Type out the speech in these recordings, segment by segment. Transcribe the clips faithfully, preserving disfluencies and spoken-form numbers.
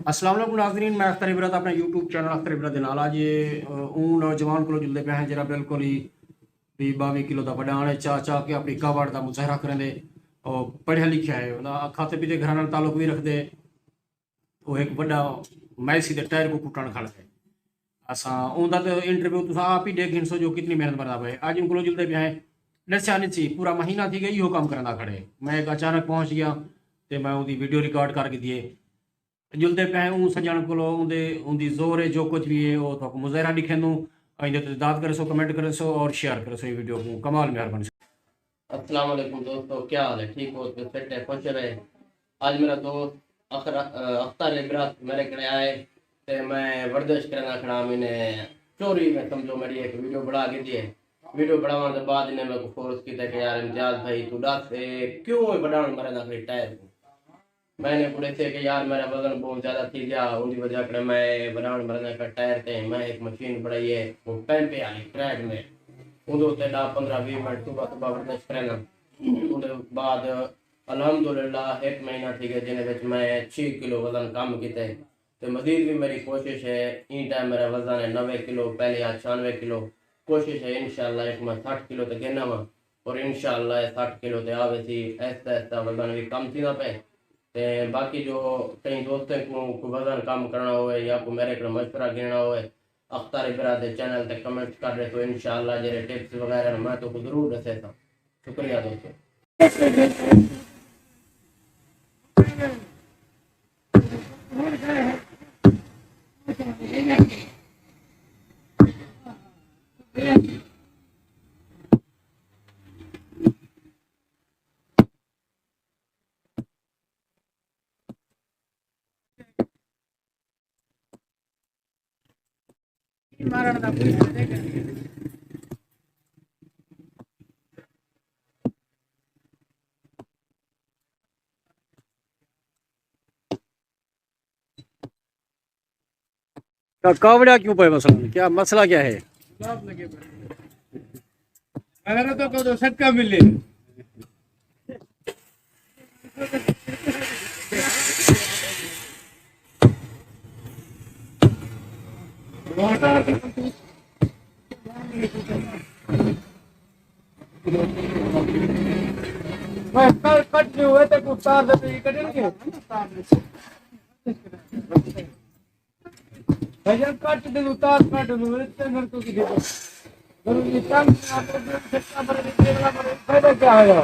السلام علیکم ناظرین، میں اختر عبرت اپݨے یوٹیوب چینل اختر عبرت دے نال۔ اڄ اوں نوجوان کولوں جلدے پئے ہیں جیڑھا بالکل ہی ویہہ ٻاویہہ کلو دا وݙاݨ ہے، چا چا کے اپݨی کاوڑ دا مظاہرہ کریندے۔ او پڑھیا لکھیا ہے، انہاں کھاتے پیتے گھراں نال تعلق وی رکھدے۔ او ہک وݙا میسی دے ٹائر کوں کٹݨ کھڑ ڳئے۔ اساں اوندا تے انٹرویو تساں آپ ہی ݙیکھ گھنسو جو کتنی محنت مردا پئے۔ اڄ اوں کولوں جلدے پئے ہیں، ݙسیا نی سی، پورا مہینہ تھی ڳیا ایہو کم کریندا کھڑے۔ میں ہک اچانک پہنچ ڳیا تے میں اوندی ویڈیو ریکارڈ کر گھدی ہے۔ جلدے پئے ہیں اوں سڄݨ کولوں، اوندے اوندی زور ہے، جو کچھ وی ہے او تہاکوں مظاہرہ ݙکھیندوں۔ ایندے تے داد کریسو، کمنٹ کریسو اور شیئر کریسو ایں ویڈیو کوں۔ کمال مہربانی۔ السلام علیکم دوستو، کیا حال ہے؟ ٹھیک ہو؟ تو فٹ ہے، خوش رہے۔ اڄ میرا دوست اخر-، اختر عبرت میرے کنے آئے تے میں ورزش کرنا کھڑا، میں نے چوری میں سمجھو میری ایک ویڈیو بنا کے دیے۔ ویڈیو بناون دے بعد انہیں میرے کو فورس کیتا کہ یار امتیاز بھائی تو ݙس اے کیوں اے وݙاݨ مرے دا پھر ٹائر کو؟ میں نے کو ݙسے کہ یار میرا وزن بہت زیادہ تھی گیا، ان دی وجہ کنے میں وݙاݨ مرے دا ٹائر تے میں ایک مشین بنائی ہے، وہ پمپے والی ٹریڈ مل، اون دے اتے ݙاہ پندرہ ویہہ منٹ صبح صبح ورزش کرنا۔ اون دے بعد الحمدللہ ہک مہینہ تھی ڳئے جنہیں وچ میں چھی کلو وزن کم کیتے۔ تے مزید وی میری کوشش ہے، ایں ٹائم میرا وزن ہے نوے کلو، پہلے آ چھیانوے کلو۔ کوشش ہے انشاءاللہ ایک میں سٹھ کلو تے گھن آواں، اور انشاءاللہ اے سٹھ کلو تے آ ویسی۔ آہستہ آہستہ وزن وی کم تھیندا پئے۔ تے باقی جو کہیں دوستیں کوں کوئی وزن کم کرݨا ہوئے یا کوئی میرے کول مشورہ گھنݨا ہوئے، اختر عبرت دے چینل تے کمنٹ کر ݙیسو، انشاءاللہ جیڑھے ٹپس وغیرہ ہن میں تہاکوں ضرور ݙسیساں۔ شکریہ دوستو۔ کیا کاوڑیا کیوں پئے مثلاً؟ کیا مسئلہ کیا ہے؟ میرا تو کو تو صدقہ ملے۔ میں کل کٹ جو ہوئے تے کو تار دے کٹن کے۔ بھجن کٹ دے اتار کٹ دے، تے گھر تو کی دے۔ گھر کی تنگ آپ کو دے سکتا، پر یہ دیکھنا پر فائدہ کیا ہے؟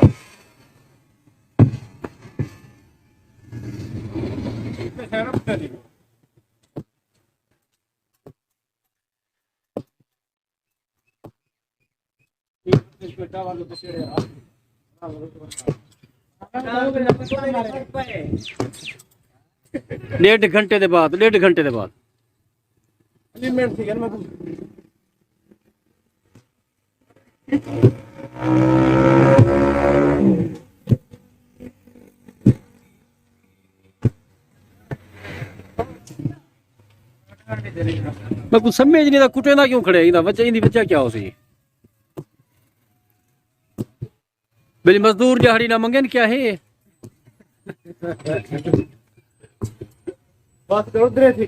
ݙیڈھ گھنٹے دے بعد، ݙیڈھ گھنٹے دے بعد۔ میں کچھ سمجھ نہیں آتا، کٹے نہ کیوں کھڑے، ایندا وجہ، ایندی وجہ کیا ہو سی؟ بھئی مزدور ݙیہاڑی نہ منگن کیا ہے؟ بس ادھر تھی